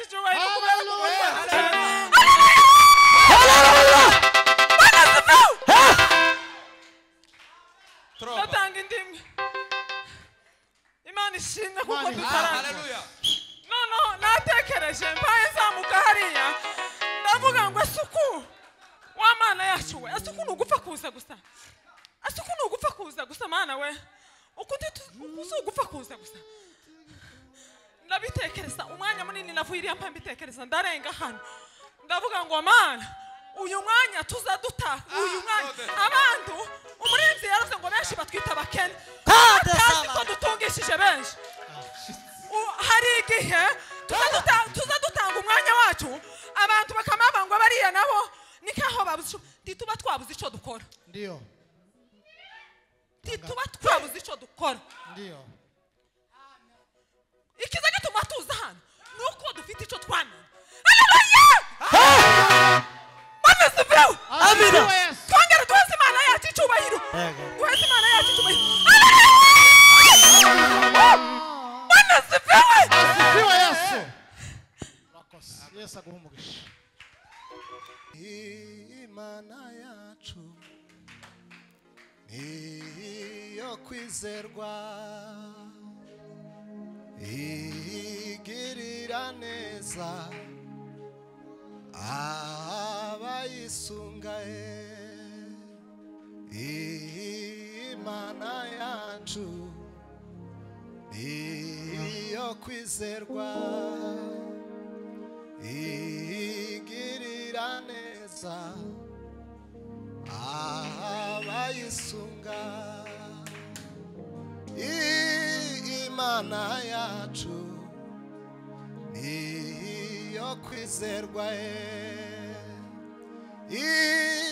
icyubahiro kubera Hallelujah. Hallelujah. Bwana asifiwe. Ndatanga indimi. Imana ishimwe kuko dutaranga. No, natekereje mbaye nzamuka hariya ndavuga ngo asuku wa mana yacu we, asuku ni ugupfa kuza gusa, asuku ni ugupfa kuza gusa mana we, ugupfa kuza gusa. Ndabitekereza umwanya munini navuye iriya mpa mbitekereza ndarenga hano ndavuga ngo mana uyu mwanya tuza duta uyu mwanya abantu umurinzi yaravuze ngo benshi batwita abakene batazi ko dutungishije benshi. Hari igihe tuza dutanga umwanya wacu abantu bakamaba ngo bariya nabo nikaho babuze ntituba twabuze icyo dukora. Ndio. Ntituba twabuze icyo dukora. Ndio. Ikiza gituma tuza hano nuko dufite icyo twamenye. Haleluya! Bwana asifiwe. Amina. Twongere duheze Imana yacu icyubahiro. Duheze Imana yacu icyubahiro. Haleluya! Bwana asifiwe. Asifiwe Yesu. Murakoze. Yesu aguhe umugisha. Imana yacu niyo kwizerwa, igirira neza abayisunga. Imana yacu niyo kwizerwa, igirira neza abayisunga. Imana yacu niyo kwizerwa,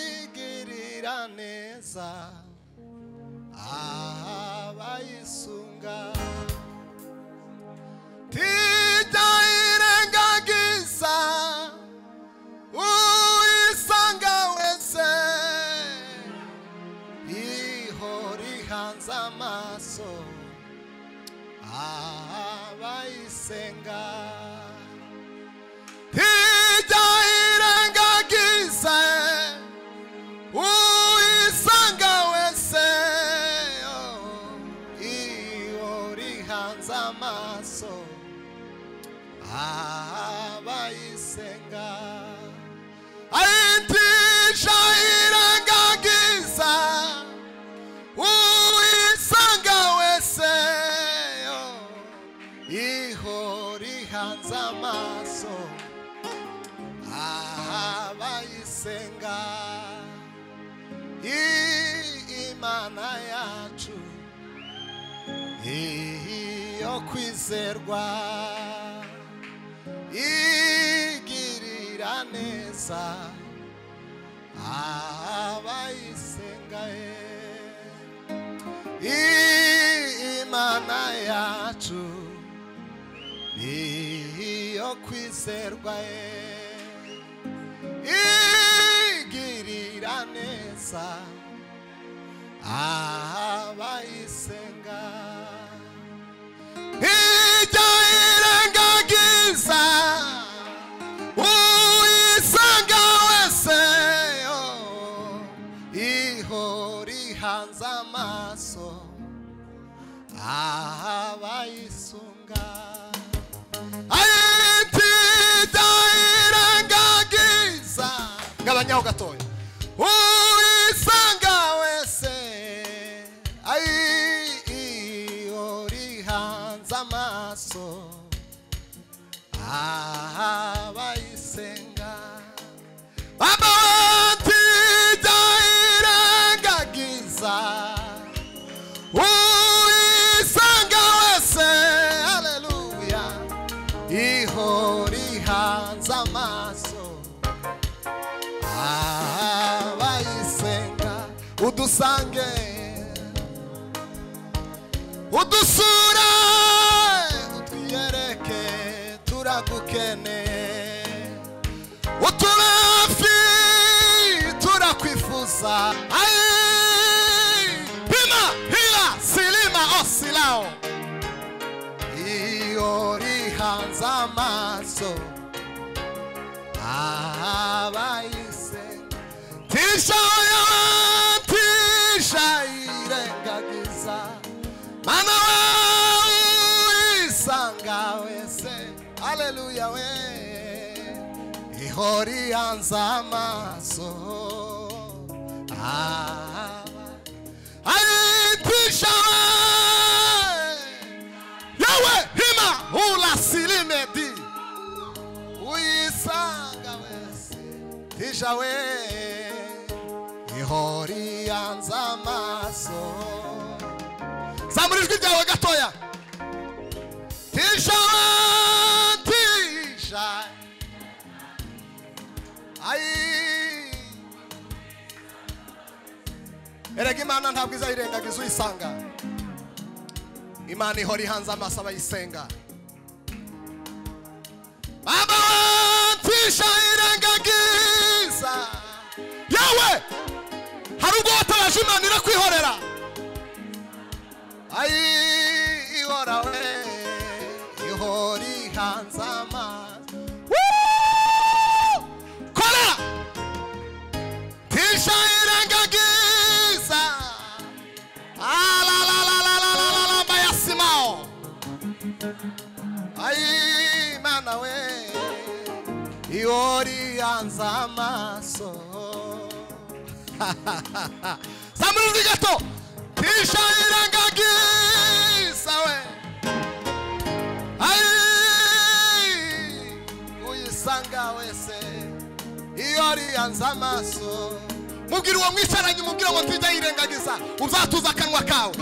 igirira neza abayisunga. Tijya irengagiza uyisanga wese, ihora ihanze amaso abayisenga. Tijya irengagiza uyisanga wese, ihora ihanze amaso abayisenga. Tijya irengagiza uyisanga wese, ihora ihanze amaso abayisenga. Imana yacu iyo kwizerwa, igirira neza abayisenga. Imana yacu iyo kwizerwa, igirira neza abayisenga. Ijya irengagiza uyisanga wese, ihora ihanze amaso abayisunga. Ijya irengagiza gabanyaho gatoya uyisanga wese, ihora ihanze amaso abayisenga. Tijya irengagiza uyisanga wese, haleluya, ihora ihanze amaso abayisenga. Udusange, udusure, utwiyereke turagukeneye, uturafi turakwifuza. Pima hila silima osilao, ihora ihanze amaso Abayisenga Tisha tisha irengagiza Mana uyisanga wese Haleluya we Ihori yanza amaso Tisha Yawe hima ula silimedi Uyisanga wese Tisha we Ihori yanza amaso Zamura ijwi ryawe gatoya Tisha tisha Ai Erega Imana ntabwo izayirengagiza uyisanga Imana ihora ihanze amaso abayisenga Baba tisha irengagiza Yawe hari ubwo watabaje Imana irakwihorera Ai ihora we ihora ihanze amaso Kora Tisha irengagiza La la la la la la la bayasimao Ai mana we ihora ihanze amaso Zamura ijwi gato Tisha irengagiza we Ai uyisanga wese ihora ihanze amaso Mubwira uwo mwicaranye umubwira ngo tijya yirengagiza uzatuza akanwa kawe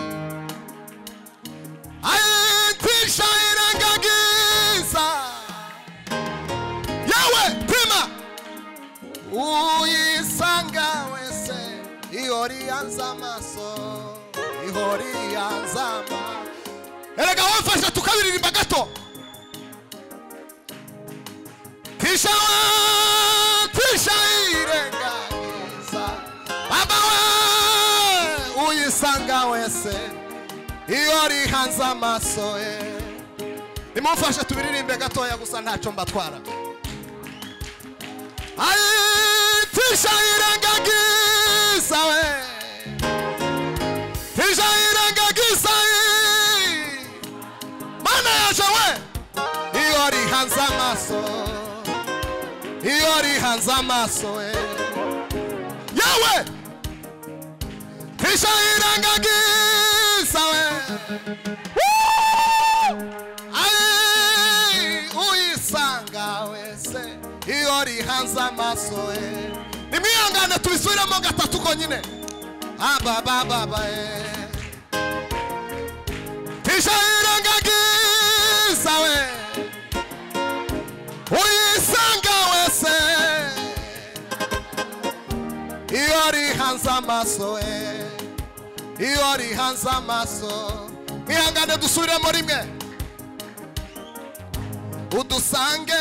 Ai tisha irengagiza Yawe pima Uyisanga wese ihora ihanze amaso ihora ihanze amaso Erega wamfasha tukabiririmba gato Tisha tisha irengagiza Baba we uyisanga wese ihora ihanze amaso Nimumfashe tubiririmbe gatoya gusa ntacyo mbatwara Ai tisha irengagiza we Tisha irengagiza Mana yaje we ihora ihanze amaso ihora ihanze amaso Yawe Tisha irengagiza we Ai uyisanga wese ihora ihanze amaso Nimwihangane tubisubiremo gatatu konyine Aba baba ba Tisha irengagiza we Uyisanga wese ihora ihanze amaso ihora ihanze amaso Mwihangane dusubiremo rimwe Udusange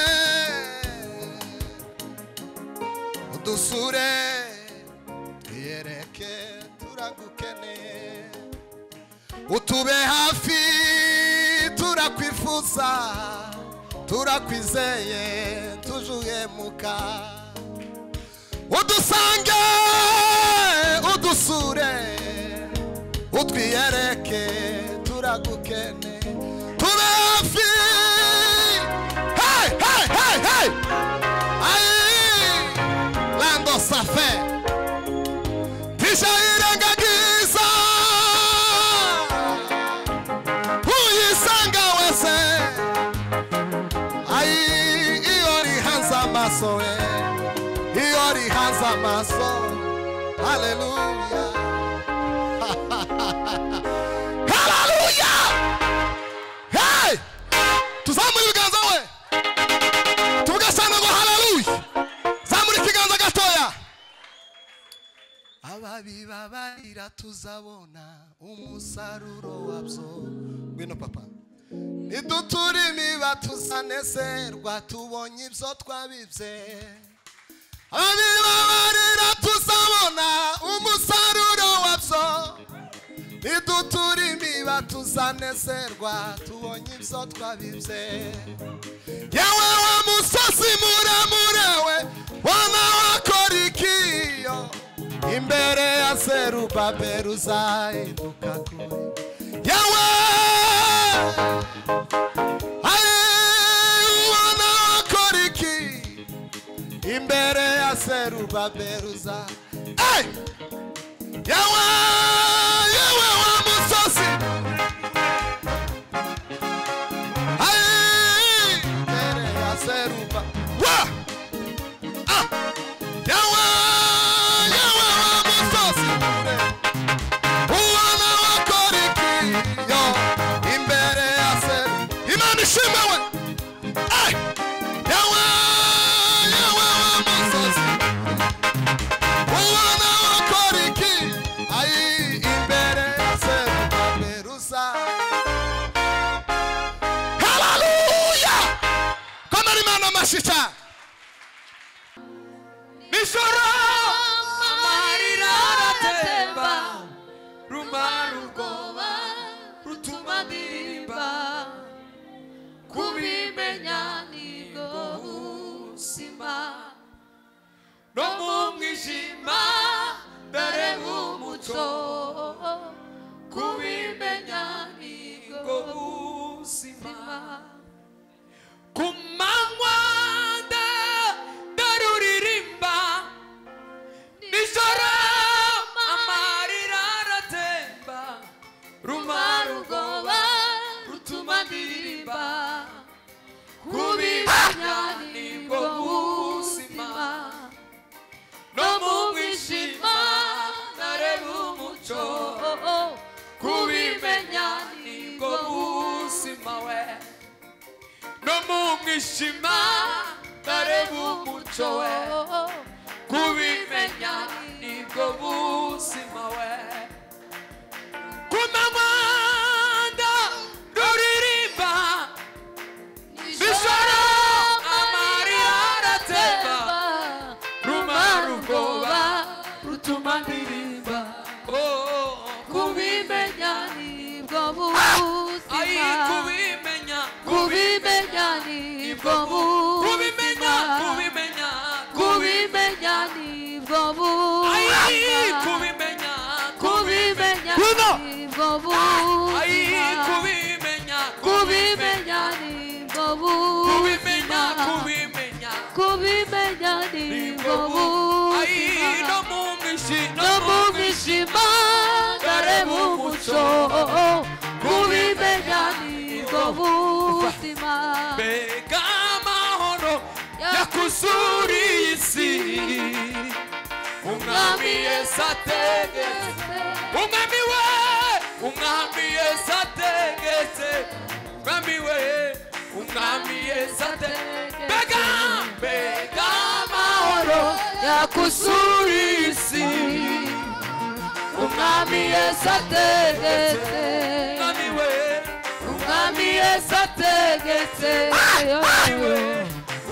Udusure Twiyereke turagukeneye Utube hafi turakwifuza Turakwizeye tujuhemuka Udusange udusure Utwiyereke turagukeneye Tube hafi Hey hey hey hey Ai Lando safe Tisha irengagiza Uyisanga wese Ai ihora ihanze amaso Ihora ihanze amaso Haleluya Haleluya Hey Tuzamure ibiganza we Tuvuge cyane ngo haleluya Zamura ikiganza gatoya Ababi babarira tuzabona umusaruro wabyo Ngwino papa Nidutura imiba tuzanezerwa tubonye ibyo twabibye Ababi babarira tuzabona umusaruro wabyo Nidutura imiba tuzanezerwa tubonye ibyo twabibye Yewe wa musozi muremure we Zerubabeli uzahinduka kuri Yawe ubona wakora iki imbere ya Zerubabeli uza Yawe Yawe wa musozi imbere ya Zerubabeli wa Yawe Yawe wa musozi ubona wakora iki yo imbere ya Zerubabeli Imana ishimwe Yawe Yawe wa musozi ubona wakora iki imbere ya Zerubabeli uza Haleluya komera Imana amashyi cyane Nijoro amarira aratemba rumara ubwoba rutuma ndirimba kubimenya nibwo buzima no mu mwijima ndareba umucyo kubimenya nibwo buzima ku manywa ndaruririmba nijoro amarira aratemba rumara ubwoba rutuma ndirimba kubimenya nibwo buzima no mu mwijima ndareba umucyo kubimenya nibwo buzima we no mu mwijima ndareba umucyo we kubimenya nibwo buzima we ku manywa ndaruririmba nijoro amarira aratemba rumara ubwoba rutuma ndirimba kubimenya nibwo buzima kubimenya kubimenya nibwo kubimenya buzima kubimenya kubimenya nibwo buzima kubimenya kubimenya nibwo buzima kubimenya kubimenya nibwo kubimenya buzima kubimenya kubimenya nibwo buzima no mu mwijima no mu mwijima ndareba umucyo kubimenya nibwo buzima mbega amahoro yakuzuriye isi umwami Yesu ategetse umwami we umwami Yesu ategetse umwami we umwami Yesu ategetse mbega mbega amahoro yakuzuriye isi umwami Yesu ategetse umwami we umwami Yesu ategetse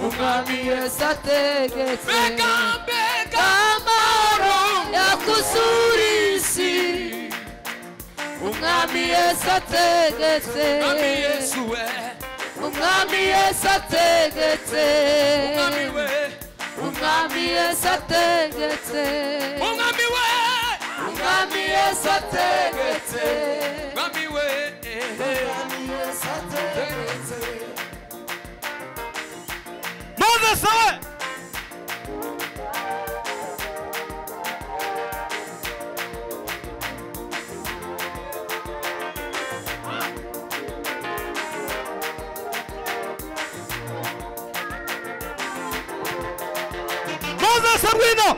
umwami Yesu ategetse mbega mbega amahoro yakuzuriye isi umwami Yesu ategetse umwami Yesu we umwami Yesu ategetse umwami we umwami Yesu ategetse umwami we umwami Yesu ategetse umwami we umwami Yesu ategetse Moses we Moses ngwino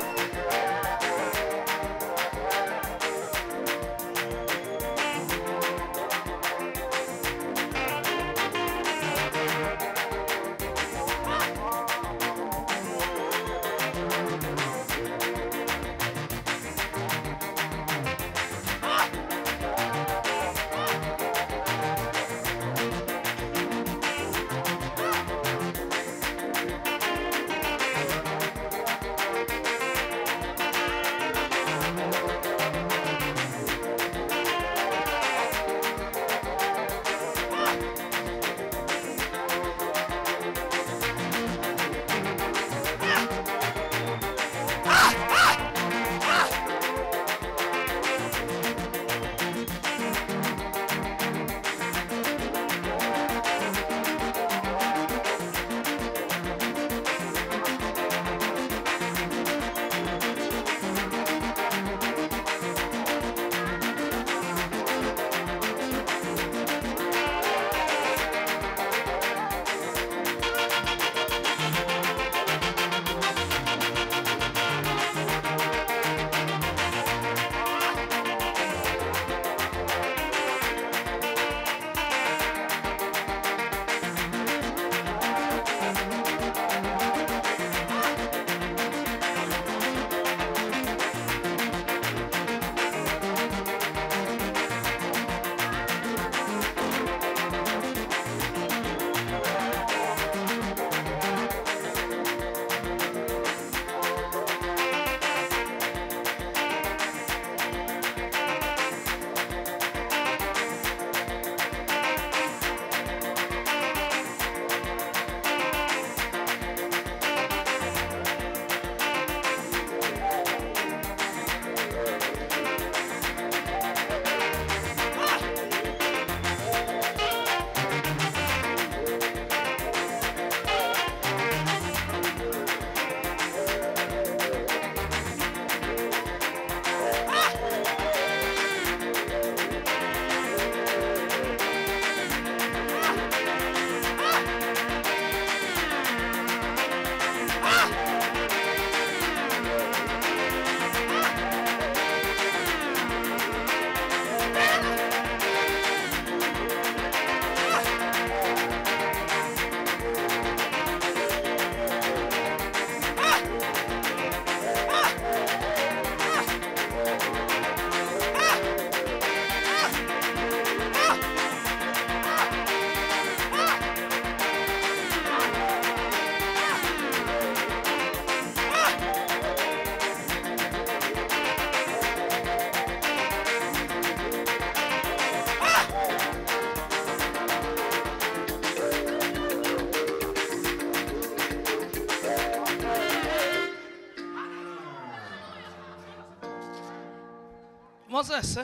Moses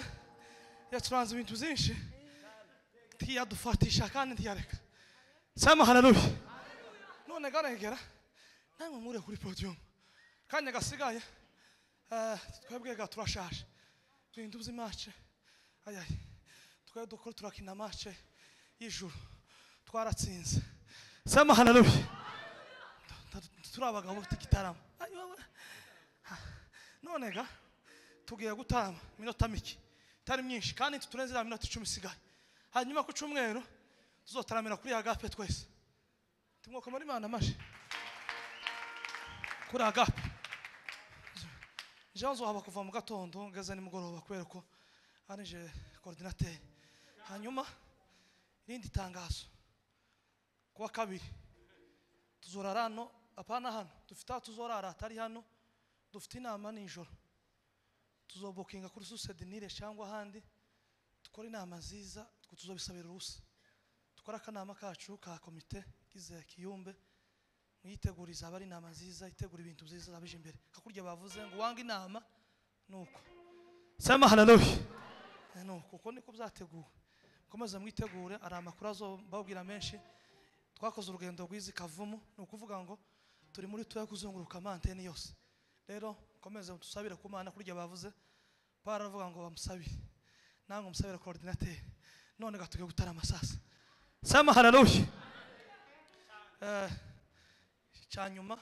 yacuranze ibintu byinshi ntiyadufatisha kandi ntiyareka. Sema haleluya. None garegera namwe muri kuri podium kanya gasigaye twebwe ga turashaje ibintu by'imace ayayi twe dukora turakina mace y'ijuru twaratsinze. Sema haleluya. Turi abagabo bafite. None ga tugiye gutarama minota mike itari myinshi kandi turenze ya minota 10 isigaye. Hanyuma ku cyumweru tuzotaramira kuri Agape twese. Tumwoka muri Imana amashi kuri Agape. Jean zohaba kuva mu gatondo ngeze nimugoroba kubera ko arije coordinateur. Hanyuma irindi tangazo kuwa kabiri tuzorara hano, apana hano dufite tuzorara atari hano, dufite inama nijoro. Tuzobokinga kuri Susedinire cyangwa ahandi dukora inama nziza tuzobisabira urusa. Dukora akanama kacu ka komite gize kiyumbe mwiteguriza abari inama nziza itegura ibintu byiza zabije imbere. Hakurya bavuze ngo wanga inama nuko. Sema haleluya. Nuko uko niko byateguwe. Komeza mwitegure ari amakuru azobabwira menshi. Twakoze urugendo rwizi Kavumu ni ukuvuga ngo turi muri tuya kuzunguruka mantene yose. Rero komeza tusabire ku Mana kurya bavuze baravuga ngo bamusabire. Nango musabire coordinateur. None gatuge gutara amasasa. Sema haleluya. Cyanyuma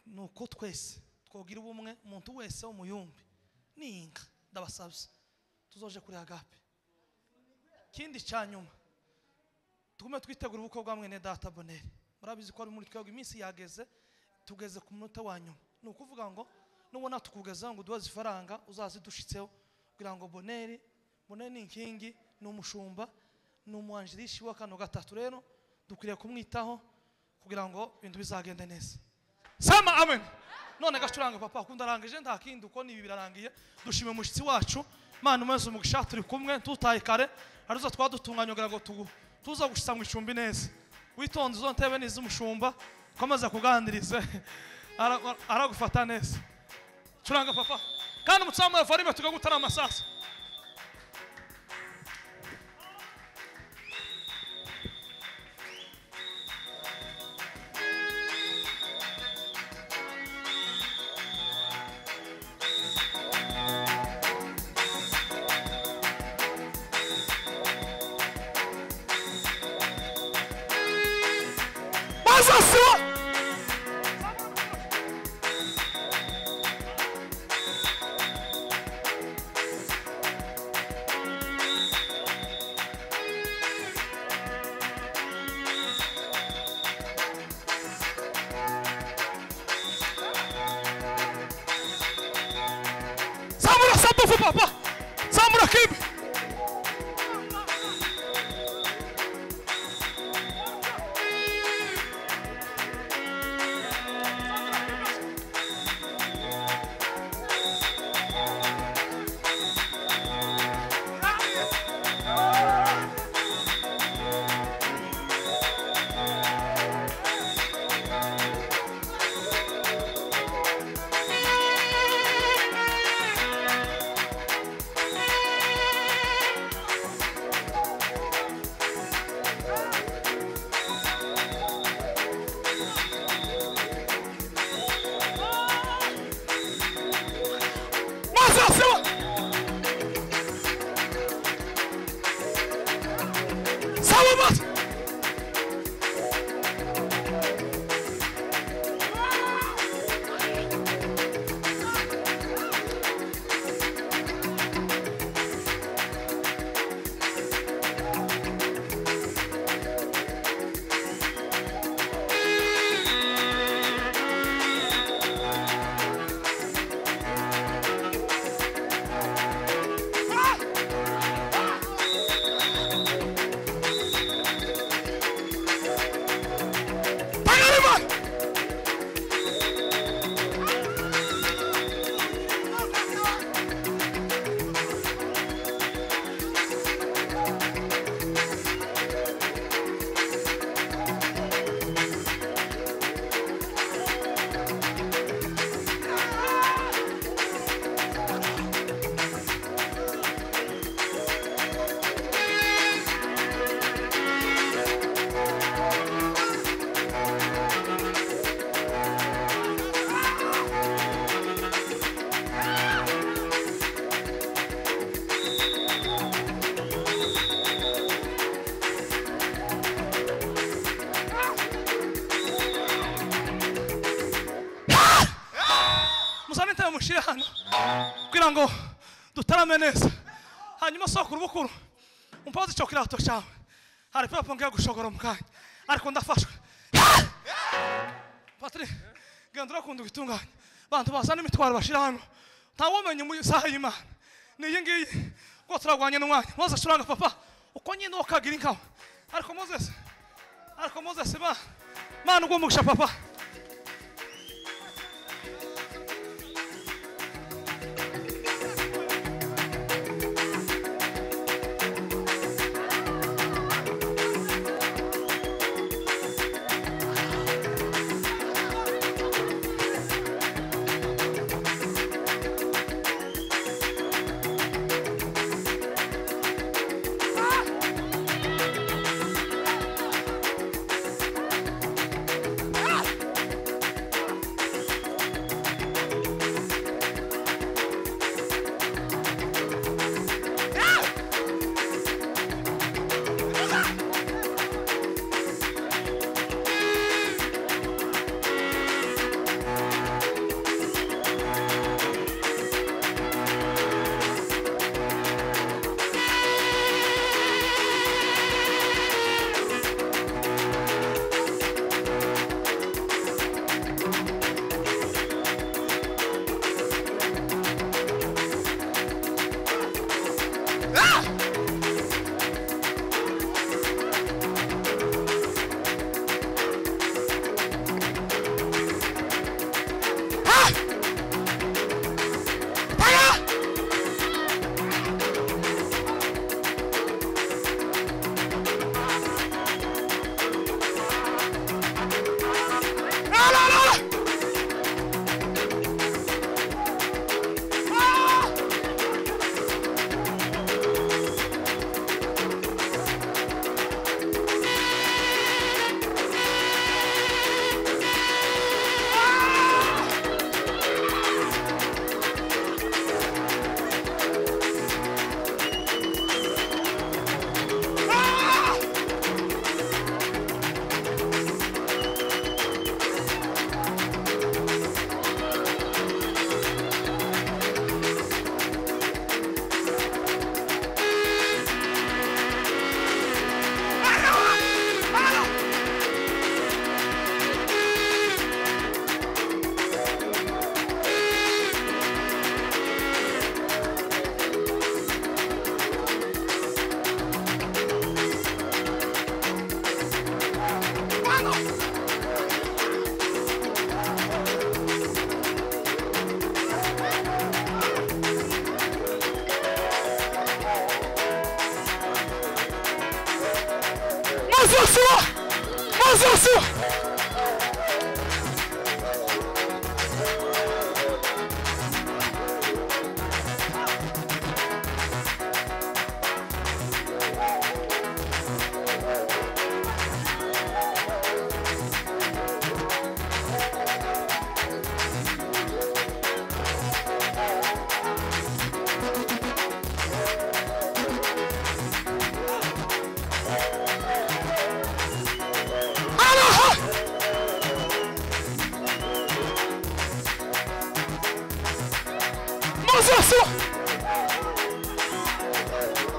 nuko twese twogira ubumwe umuntu wese umuyumbi ninga ndabasabye tuzoje kuri Agape. Kindi cyanyuma tugume twitegura ubukwe bwa mwene data Bonere. Murabizi ko ari muri twebwe iminsi yageze tugeze ku munota wa nyuma. Ni ukuvuga ngo nubona tukugeza ngo duhaze ifaranga uzazidushitseho kugira ngo Bonere ni inkingi ni umushumba ni umuanjirishi wa kano gatatu. Rero dukwiriye kumwitaho kugira ngo ibintu bizagende neza. Sema amen. None gacuranga papa akunda arangije nta kindi uko nibi birarangiye. Dushime umushitsi wacu Mana umeze umugisha turi kumwe tutaye kare aruza twadutunganya kugira ngo tuza gushitsa mu icumbi neza. Witonze izo ntebe nizo umushumba komeza kuganirize aragufata neza. Curanga papa kandi mutsamu varime tugagutana amasasa. Papa, Samura Kibi. Intebe mushyire hano kugira ngo dutarame neza. Hanyuma sokuru bukuru umpoze icyo kirato cyawe. Hari pepo ngiye gushogora mu kanya ariko ndafashwe. Patrick, genda urakunda ugitunganya. Bantu bazana imitwaro bashira hano. Ntawumenya mu isaha y'Imana. Ni iyi ngiyi ko turagwanye n'umwanya. Moses curanga papa uko nyine ukagira inkawe. Ariko Moses ba Mana ugumugisha papa. Moses!